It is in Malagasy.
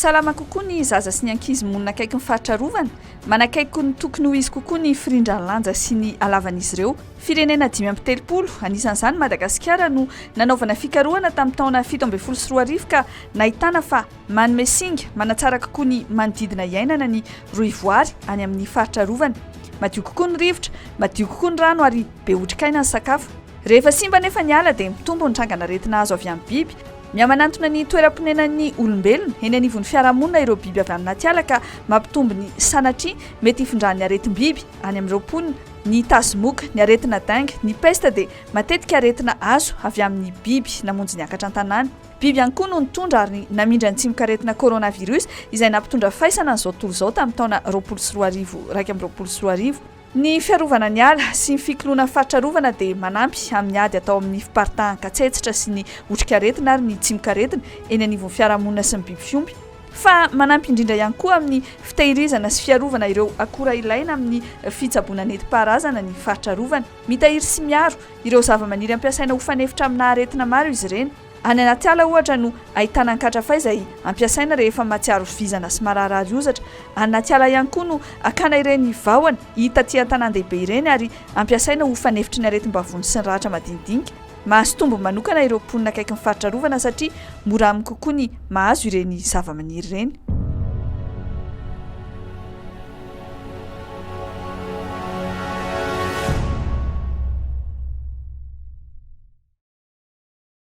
Salama kokoa ny zaza sy ny ankizy monina akaiky ny faritra arovana, manakaiky ny tokony ho izy kokoa ny firindran'ny lanja sy ny halavan'izy ireo. Firenena 35, anisan'izany Madagasikara, no nanaovana fikarohana tamin'ny taona 2017 ka nahitana fa manome singa manatsara kokoa ny manodidina iainana ny rohivoary any amin'ny faritra arovana. Madio kokoa ny rivotra, madio kokoa ny rano ary be otrikaina ny sakafo. Rehefa simba anefa ny ala dia mitombo ny trangan'aretina azo avy amin'ny biby. Mihamanantona ny toeram-ponenan'ny olombelona eny anivon'ny fiarahamonina ireo biby avy any anaty ala ka mampitombo ny sanatria mety hifindran'ny aretim-biby any amin'ireo mponina. Ny tazomoka, ny aretina dengue, ny peste dia matetika aretina azo avy amin'ny biby namonjy niakatra an-tanàna. Biby ihany koa no nitondra ary namindra ny tsimokaretina coronavirus izay nampitondra faisana an'izao tontolo izao tamin'ny taona 2020 2021. Ny fiarovana ny ala sy ny fikoloana ny faritra arovana dia manampy amin'ny ady atao amin'ny fiparitahan-katsetsitra sy ny otrikaretina ary ny tsimokaretina eny anivon'ny fiarahamonina sy ny biby fiompy, fa manampy indrindra ihany koa amin'ny fitehirizana sy fiarovana ireo akora ilaina amin'ny fitsaboana nentim-paharazana ny faritra arovana. Mitahiry sy miaro ireo zavamaniry ampiasaina ho fanefitra amina aretina maro izy ireny. Any anaty ala ohatra no ahitana ankatrafay izay ampiasaina rehefa mahatsiaro vizana sy mararirary hozatra. Any anaty ala ihany koa no akana ireny vahona hita aty an-tanàn-dehibe ireny ary ampiasaina ho fanefitry ny aretim-bavony sy ny ratra madinidinika. Mahazo tombony manokana ireo mponina akaiky ny faritra arovana satria mora aminy kokoa ny mahazo ireny zavamaniry ireny.